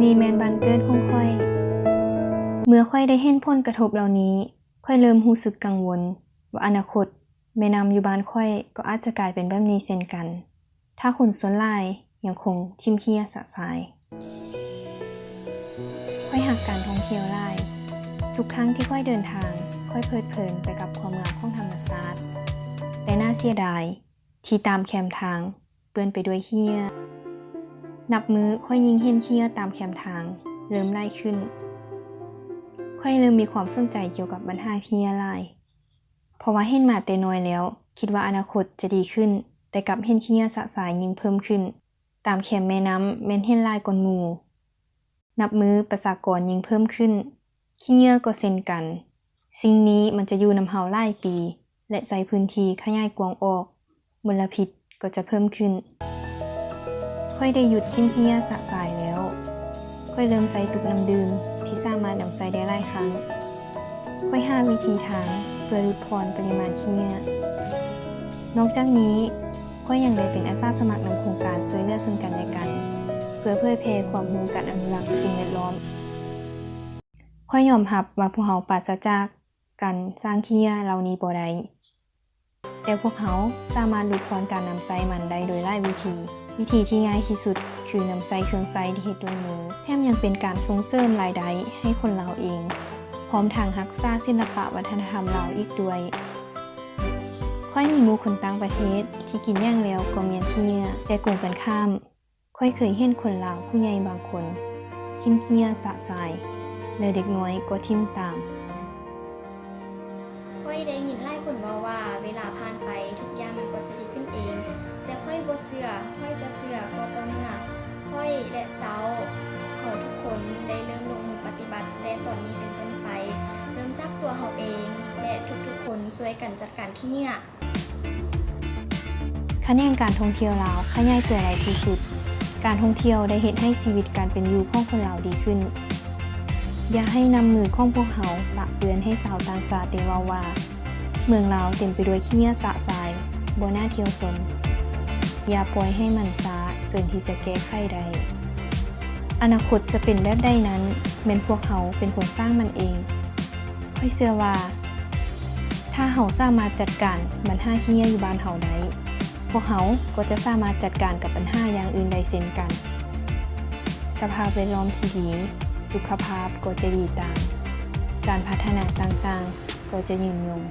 ນີ້ແມ່ນບ້ານເກີດຂອງຂ້ອຍ. ເມື່ອຂ້ອຍໄດ້ເຫັນຜົນກະທົບເຫຼົ່ານີ້, ຂ້ອຍເລີ່ມຮູ້ສຶກກັງວົນວ່າອະນາຄົດແມ່ນ້ຳຢູ່ບ້ານຂ້ອຍກໍອາດຈະກາຍເປັນແບບນີ້ເຊັ່ນກັນ, ຖ້າຄົນສ່ວນຫຼາຍຍັງຄົງຖິ້ມຂີ້ເຫຍື້ອຊະຊາຍ. ຂ້ອຍຮັກການທ່ອງທ່ຽວຫຼາຍ. ທຸກຄັ້ງທີ່ຂ້ອຍເດີນທາງ, ຂ້ອຍເພີດເພີນໄປກັບຄວາມງາມຂອງທຳມະຊາດ. ແຕ່ໜ້າເສຍດາຍ, ທີ່ຕາມແຄມທາງເປື້ອນໄປດ້ວຍຂີ້ເຫຍື້ອ. ນັບມື້ຂ້ອຍຍິ່ງເຫັນຂີ້ເຫຍື້ອຕາມແຄມທາງເລີ່ມຫຼາຍຂຶ້ນ. ຂ້ອຍເລີ່ມມີຄວາມສົນໃຈກ່ຽວກັບບັນຫາຂີ້ເຫຍື້ອຫຼາຍ, ເພາະວ່າເຫັນມາແຕ່ນ້ອຍແລ້ວ, ຄິດວ່າອະນາຄົດຈະດີຂຶ້ນ, ແຕ່ກັບເຫັນຂີ້ເຫຍື້ອຊະຊາຍຍິ່ງເພີ່ມຂຶ້ນ. ຕາມແຄມແມ່ນ້ຳແມ່ນເຫັນຫຼາຍກ່ອນໝູ່. ນັບມື້ປະຊາກອນຍິ່ງເພີ່ມຂຶ້ນ, ຂີ້ເຫຍື້ອກໍເຊັ່ນກັນ. ສິ່ງນີ້ມັນຈະຢູ່ນຳເຮົາຫຼາຍປີ ແລະ ໃຊ້ພື້ນທີ່ຂະຫຍາຍກວ້າງອອກ, ມົນລະພິດກໍຈະເພີ່ມຂຶ້ນ. ຂ້ອຍໄດ້ຢຸດຖິ້ມຂີ້ເຫຍື້ອຊະຊາຍແລ້ວ. ຂ້ອຍເລີ່ມໃຊ້ຕຸກນ້ຳດື່ມທີ່ສາມາດນຳໃຊ້ໄດ້ຫຼາຍຄັ້ງ. ຂ້ອຍຫາວິທີທາງເພື່ອຫຼຸດຜ່ອນປະລິມານຂີ້ເຫຍື້ອ. ນອກຈາກນີ້, ຂ້ອຍຍັງໄດ້ເປັນອາສາສະໝັກນຳໂຄງການຊ່ວຍເຫຼືອເຊິ່ງກັນແລະກັນ ເພື່ອເຜີຍແຜ່ຄວາມຮູ້ການອະນຸລັກສິ່ງແວດລ້ອມ. ຂ້ອຍຍອມຮັບວ່າພວກເຮົາປາສະຈາກການສ້າງຂີ້ເຫຍື້ອເຫຼົ່ານີ້ບໍ່ໄດ້, ແຕ່ພວກເຮົາສາມາດຫຼຸດຜ່ອນການນຳໃຊ້ມັນໄດ້ໂດຍຫຼາຍວິທີ. ວິທີທີ່ງ່າຍທີ່ສຸດຄືນຳໃຊ້ເຄື່ອງໃຊ້ທີ່ເຮັດດ້ວຍມື, ແຖມຍັງເປັນການສົ່ງເສີມລາຍໄດ້ໃຫ້ຄົນລາວເອງ, ພ້ອມທັງຮັກສາສິລະປະວັດທະນະທຳລາວອີກດ້ວຍ. ຂ້ອຍມີໝູ່ຄົນຕ່າງປະເທດທີ່ກິນຫຍັງແລ້ວກໍມ້ຽນຂີ້ເຫຍື້ອ, ແຕ່ກົງກັນຂ້າມ, ຂ້ອຍເຄີຍເຫັນຄົນລາວຜູ້ໃຫຍ່ບາງຄົນຖິ້ມຂີ້ເຫຍື້ອຊະຊາຍ ແລະ ເດັກນ້ອຍກໍຖິ້ມຕາມ. ຂ້ອຍໄດ້ຍິນຫຼາຍຄົນເວົ້າວ່າ ເວລາຜ່ານໄປທຸກຢ່າງມັນກໍຈະດີຂຶ້ນເອງ, ແຕ່ຂ້ອຍບໍ່ເຊື່ອ. ຂ້ອຍຈະເຊື່ອກໍຕໍ່ເມື່ອຂ້ອຍ ແລະ ເຈົ້າ, ເຮົາທຸກຄົນໄດ້ເລີ່ມລົງມືປະຕິບັດແຕ່ຕອນນີ້ເປັນຕົ້ນໄປ, ເລີ່ມຈາກຕົວເຮົາເອງ ແລະ ທຸກໆຄົນຊ່ວຍກັນຈັດການຂີ້ເຫຍື້ອ. ຂະແໜງການທ່ອງທ່ຽວລາວຂະຫຍາຍຕົວໄວທີ່ສຸດ. ການທ່ອງທ່ຽວໄດ້ເຮັດໃຫ້ຊີວິດການເປັນຢູ່ຂອງຄົນລາວດີຂຶ້ນ. ຢ່າໃຫ້ນ້ຳມືຂອງພວກເຮົາປະເປື້ອນໃຫ້ຊາວຕ່າງຊາດໄດ້ເວົ້າວ່າ ເມືອງລາວເຕັມໄປດ້ວຍຂີ້ເຫຍື້ອຊະຊາຍ, ບໍ່ໜ້າທ່ຽວຊົມ. ຢ່າປ່ອຍໃຫ້ມັນຊ້າເກີນທີ່ຈະແກ້ໄຂໄດ້. ອະນາຄົດຈະເປັນແບບໃດນັ້ນ, ແມ່ນພວກເຮົາເປັນຄົນສ້າງມັນເອງ. ຂ້ອຍເຊື່ອວ່າ ຖ້າເຮົາສາມາດຈັດການບັນຫາຂີ້ເຫຍື້ອຢູ່ບ້ານເຮົາໄດ້, ພວກເຮົາກໍຈະສາມາດຈັດການກັບບັນຫາຢ່າງອື່ນໄດ້ເຊັ່ນກັນ. ສະພາບແວດລ້ອມທີ່ດີ, ສຸຂະພາບກໍຈະດີຕາມ, ການພັດທະນາຕ່າງໆກໍຈະຍືນຍົງ.